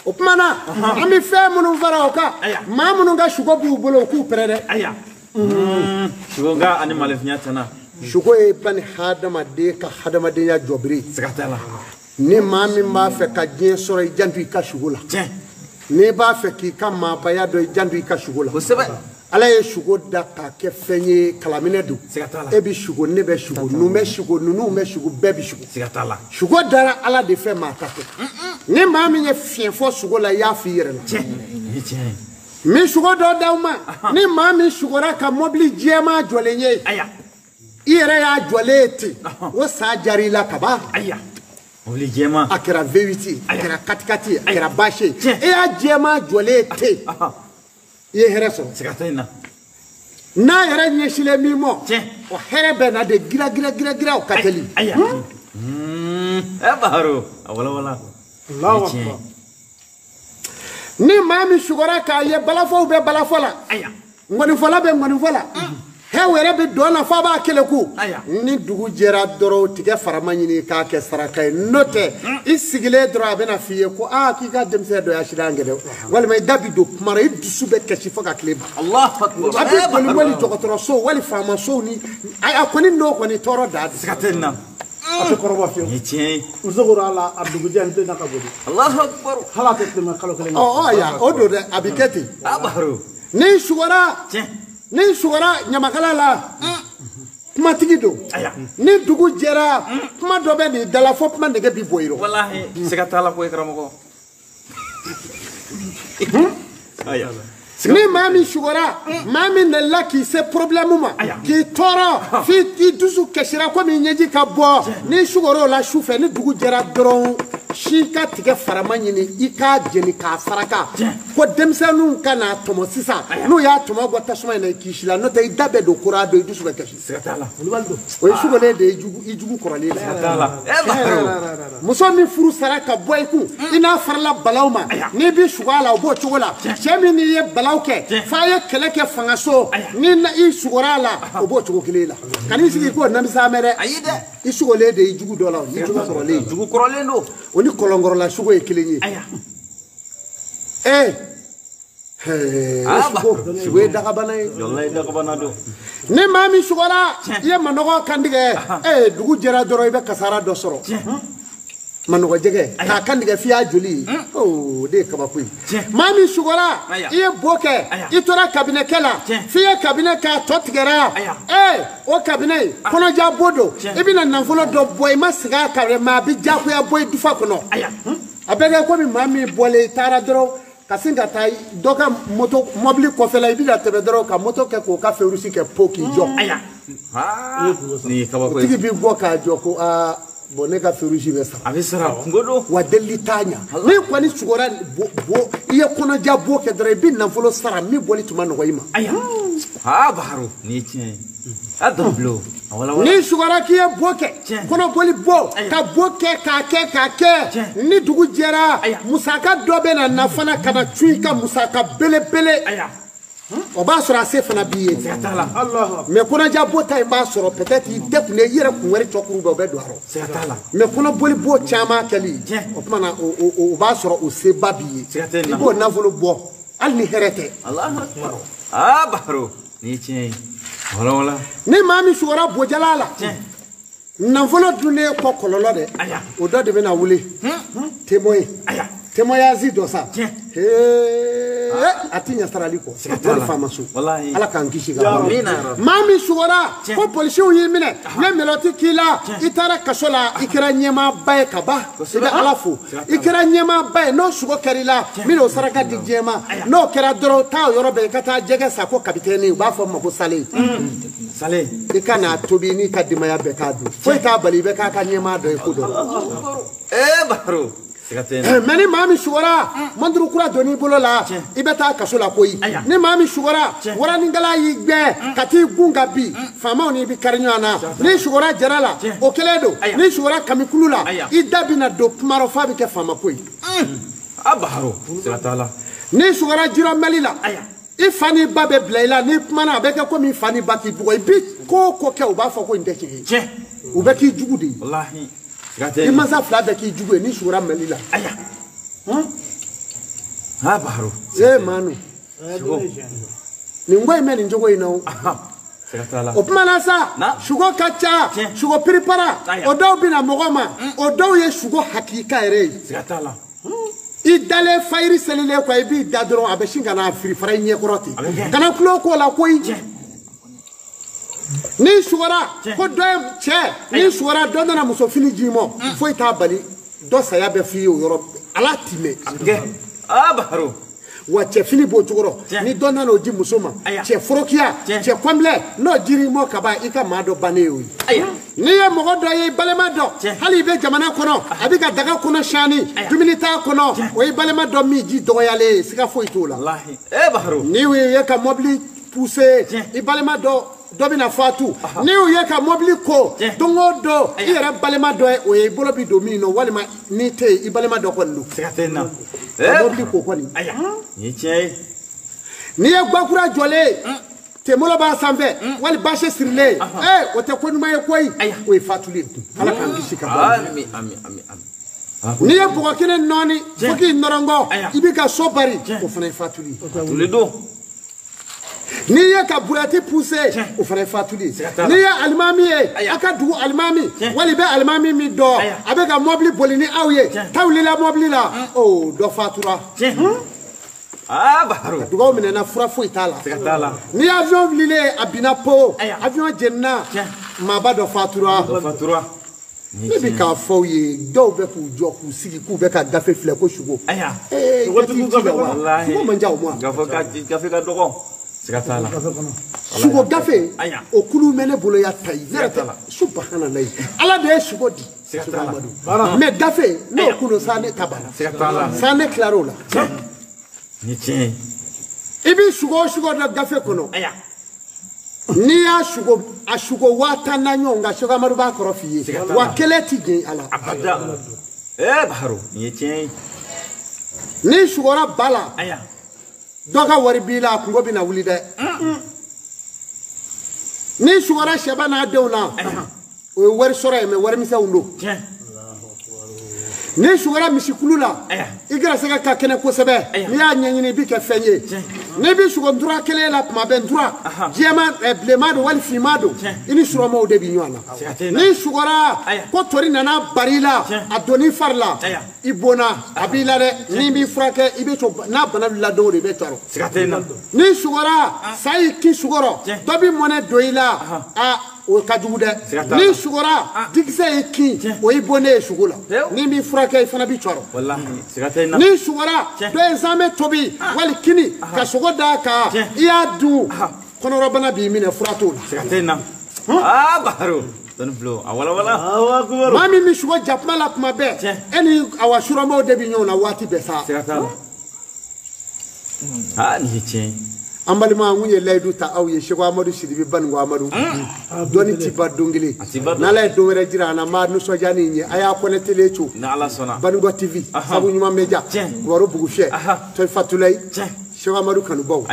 O tuma na an bɛ fɛn minnu fara o kan maa minnu ka sugo b'u bolo u k'u pɛrɛ dɛ. Sugo nka ani malefinya tana. Sugo ye bani hadamaden ka hadamadenya jɔbiri. Siga t'a la. Ni maa min b'a fɛ ka diɲɛ sɔrɔ i janto i ka sugo la. N'i b'a fɛ k'i ka maabaya dɔn i janto i ka sugo la. Kosɛbɛ. Ala ye sugo da k'a kɛ fɛn ye kalaminɛ don. Siga t'a la. E bɛ sugo ne bɛ sugo ninnu bɛ sugo ninnu bɛ sugo bɛɛ bɛ sugo. Siga t'a la. Sugo dara Ala de fɛ maa ta tɛ. Ni maa min ye fiɲɛ fɔ sugo la i y'a f'i yɛrɛ la. Tiɲɛ. Ni tiɲɛ ye. N bɛ sugo dɔ d'aw ma ni maa min sugora ka mɔbili jɛman jɔlen ye. Aya. I yɛrɛ y'a jɔlen ye ten o sa jar'i la kaban. Aya. Mɔbili jɛman. A kɛra V8 ye a kɛra 4x4 ye a kɛra bâche ye e y'a jɛman jɔlen ye ten. I ye hɛrɛ sɔrɔ. Siga tɛ nin na. N'a yɛrɛ ɲɛsilen min ma. Tiɲɛ. O hɛrɛ bɛ na de gira gira gira gira o ka teli. Aya. Ɛ Baharo a walawala. Allahu akbar. Ni maa min sugora k'a ye balafɔw bɛ balafɔ la. Aya. Ŋɔnifɔla bɛ ŋɔnifɔ la. Hɛw yɛrɛ bɛ dɔn na f'a b'a keleku. Aya. Ni dugu jɛra dɔrɔn tigɛ farama ɲini k'a kɛ saraka ye n'o tɛ i sigilen dɔrɔn a bɛna f'i ye ko aa k'i ka denmisɛn dɔ accident kɛ dɛ walima i da bi don kuma la i dusu bɛ kasi fo ka tile ban. Allahu akbar. A bɛ boli wali dɔgɔtɔrɔso wali faamasow ni a kɔni n'o kɔni tɔɔrɔ dan don. Siga tɛ nin na. A tɛ kɔrɔbɔ fiyewu. Ni tiɲɛ ye. N sogora la a dugujɛ n tɛ na ka boli. Allahu akbar. Hali a tɛ tɛmɛ kalo kelen kan. Ɔ ɔ ya o don dɛ a bɛ kɛ ten. A Baharo. Ni sugora. Tiɲɛ. Ni sugora ɲamakala la kumatigi don. Ni dugu jɛra kuma dɔ bɛ nin da la fo kuma nege bi bɔ i rɔ. Walahi siga t'a la koyi karamɔgɔ. Aya. Ni maa min sugora maa min delila k'i se problème ma k'i tɔɔrɔ f'i i dusu kasira komi ɲɛji ka bɔ n'i sugora o la su fɛ ni dugu jɛra dɔrɔn si ka tigɛ farama ɲini i k'a jeni k'a saraka ko denmisɛnninw ka n'a tɔmɔ sisan n'u y'a tɔmɔ bɔ tasuma in na i kisi la n'o tɛ i da bɛ don kura don i dusu bɛ kasi. Siga t'a la. O ye sugolen de ye i jugu kɔrɔlen la. Siga t'a la. Muso min furu sara ka bɔ i kun i n'a farala balaw ma n'i bɛ sugo a la o b'o cogo la cɛ min n'i ye balaw kɛ f'a ye kɛlɛ kɛ fangaso ni i sugora a la o b'o cogo kelen la kan'i sigi k'o namisa mɛn dɛ. Ayi dɛ. I sugolen de i jugu dɔ la i jugu kɔrɔlen. Jugu kɔrɔlen don. O ni kɔlɔnkɔrɔla sugo ye kelen ye. Aya. Sugo ye dagabana ye. Walayi dagabana don. Ni maa min sugora i ye manɔgɔ kantigɛ dugu jɛra dɔrɔn i bɛ kasara dɔ sɔrɔ. Manɔgɔ jɛgɛ k'a kantigɛ f'i y'a joli ye o de ye kabako ye. Maa min sugora i ye bo kɛ i tora kabinɛkɛ la f'i ye kabinɛ k'a tɔ tigɛra o kabinɛ in kɔnɔja bo don i bɛna nafolo dɔ bɔ i ma segin a kan dɛ mais a bɛ diyagoya bɔ i dufa kɔnɔ. A bɛ kɛ komi maa min bɔlen i taara dɔrɔn ka sin ka taa dɔ ka moto mɔbili kɔfɛ la i bɛna tɛmɛ dɔrɔn ka moto kɛ k'o ka ferusi kɛ po k'i jɔ. O tigi b'i bɔ k'a jɔ ko aa. Bon ne ka ferusi bɛ sara. A bɛ sara kungo don. Wa delili t'a ɲa. N'i kɔni sugora bo i ye kɔnɔja bo kɛ dɔrɔn i bɛ nafolo sara min bɔli tun ma nɔgɔ i ma. Aya. Aa Baharo nin ye tiɲɛ ye. A dɔn bulon. N'i sugora k'i ye bo kɛ. Kɔnɔboli bo ka bo kɛ k'a kɛ k'a kɛ. Ni dugu jɛra musaka dɔ bɛ na fana ka na cun i ka musaka belebele. O b'a sɔrɔ a se fana b'i ye. Mais kɔnɔja bo ta in b'a sɔrɔ peut-être i degunnen i yɛrɛ kun wɛrɛ cɔkuru bɛɛ o bɛ don a rɔ. Mais kɔnɔboli bo caman kɛli o tuma na o b'a sɔrɔ o seba b'i ye. I b'o nafolo bɔ hali ni hɛrɛ tɛ. Aa Baharo nin ye tiɲɛ ye. Wala wala. Ni maa min sugora bojala la. Nafolo dunnen kɔ kɔlɔlɔ dɛ. O dɔ de bɛna wuli. Témoin. Témoignage dɔ sa. A ti ɲɛ sarali kɔ wali faama so ala k'an kisi ka bɔ maa min sugora ko polisiw y'i minɛ u ye mɛlɔti k'i la i taara kaso la i kɛra ɲɛmaaba ye ka ban i bɛ ala fo i kɛra ɲɛmaaba ye n'o sugo kɛra i la min n'o saraka di diɲɛ ma n'o kɛra dɔrɔn taa o yɔrɔ bɛɛ i ka taa jɛgɛ san ko kapitɛni u b'a fɔ ma ko sale i ka n'a tobi n'i ka denbaya bɛɛ k'a dun foyi t'a bali i bɛ k'a ka ɲɛmaa dɔ ye ko dɔ Baharo. Mais ni maa min sugora manduru kura donn'i bolo la i bɛ taa kaso la koyi ni maa min sugora waranikala y'i gbɛn ka t'i gun ka bin faamaw n'i bɛ kari ɲɔgɔn na n'i sugora jara la o kɛlen don n'i sugora kamikulu la i da bɛna don kuma rɔ f'a bɛ kɛ faama ko ye. A Baharo siga t'a la. N'i sugora jirɔmɛli la i fa n'i ba bɛ bila i la n'i kumana a bɛ kɛ komi i fa n'i ba k'i bugɔ i bi ko o ko kɛ u b'a fɔ ko nin tɛ tiɲɛ ye u bɛ k'i jugu de ye. I mansa fila bɛɛ k'i jugu ye n'i sugora mɛli la. Ah Baharo. Ee Manu. Nin ko in bɛ nin cogo in na o. O kuma na sa sugo ka ca sugo piripara o dɔw bɛ na mɔgɔ ma o dɔw ye sugo hakika yɛrɛ ye. I dalen fayiri selilen kɔ i b'i da dɔrɔn a bɛ sin ka na firifara i ɲɛkɔrɔ ten kana tulo k'o la koyi. N'i sugora ko dɔ ye cɛ n'i sugora dɔ nana muso fini d'i ma foyi t'a bali dɔ saya bɛ f'i ye o yɔrɔ ala t'i mɛn. Ah Baharo. Wa cɛ fini b'o cogo rɔ ni dɔ nana o di muso ma cɛ forokiya cɛ kɔnbilɛ n'o dir'i ma kaban i ka maa dɔ bannen y'o ye. N'i ye mɔgɔ dɔ ye i balima dɔ hali i bɛ jamana kɔnɔ a bɛ ka daga kɔnɔ siyani dumuni t'a kɔnɔ o y'i balima dɔ min ji dɔgɔyalen ye siga foyi t'o la. N'i y'o ye ka mɔbili poussé i balima dɔ dɔ bɛna fatu n'i y'o ye ka mɔbili ko don o don i yɛrɛ balima dɔ ye o ye i bolo bi don min na walima n'i tɛ yen i balima dɔ kɔni don. Mɔbili ko kɔni. N'i ye gakura jɔlen ye tɛmolo b'a sanfɛ wali baasi sirilen o tɛ ko ɲuman ye koyi o ye fatuli ye ala k'an kisi ka bɔ. N'i ye bɔgɔ kelen nɔɔni fo k'i nɔrɔngɔ i b'i ka so bari o fana ye fatuli ye. N'i ye ka burɛti poussé o fana ye fatuli ye. N'i ye alimami ye a ka dugu alimami wali i bɛ alimami min dɔn a bɛ ka mɔbili boli ni aw ye taa wulila mɔbili la o dɔ fatura. Dugawu minɛna fura foyi t'a la. N'i ye avion wililen a binna po avion jenina maaba dɔ fatura. Ne bɛ k'a fɔ aw ye dɔw bɛ k'u jɔ k'u sigi k'u bɛ ka gafe filɛ ko sugo. Sugo man diya o ma. Gafe ka dɔgɔ. Sugo gafe o kulu bɛ ne bolo ya ta ye ne yɛrɛ tɛ subahanallahi ala de ye sugo di mais gafe n'o kulu sa ne ta banna sa ne tilar'o la. I bɛ sugo o sugo dɔ gafe kɔnɔ n'i y'a sugo a sugo 10,000 na ɲɔgɔn kan Seko Amadu b'a kɔrɔ f'i ye wa kelen ti jɛn a la. N'i sugora ba la dɔ ka wari b'i la a kungo bɛna wuli dɛ. N'i sugora sɛba n'a denw na o ye wari sɔrɔ ye mɛ warimisɛnw don. N'i sugora misikulu la i gɛrɛsɛgɛ ka kɛnɛ kosɛbɛ n'i y'a ɲɛɲini i bɛ kɛ fɛn ye. N'i bɛ sugo ntura kelen la tuma bɛɛ ntura jɛman bilenman don wali finman don i ni surɔmaw de bɛ ɲɔgɔn na. N'i sugora ko tori nana bari i la a donn'i fari la i bonna a b'i la dɛ n'i b'i furakɛ i bɛ to n'a bana wulila don o don i bɛ tɔɔrɔ. N'i sugora sa y'i kin sugɔrɔ dɔ bɛ mɔnɛ don i la a o ka jugu dɛ. N'i sugora dikisɛ y'i kin o y'i bonnen ye sugo la n'i b'i furakɛ i fana b'i tɔɔrɔ. N'i sugora dɔ ye zamɛ tobi wali kini ka sogo d'a kan i y'a dun kɔnɔrɔbana b'i minɛ fura t'o la. Maa min bɛ sugo jakuma la tuma bɛɛ e ni awa suramaw de bɛ ɲɔgɔn na waati bɛɛ sa. An balima n kun ye layidu ta aw ye Seko Amadu Sidibe Baninko Amadu dɔnni ti ban don kelen n'ala ye don wɛrɛ jira an na n b'a nisɔndiya ni ye a y'a kɔnɛtelen co Baninko TV sabu ɲuman bɛ ja kibaru bugu fiyɛ Tɔyi Fatulayi Seko Amadu kanubaw.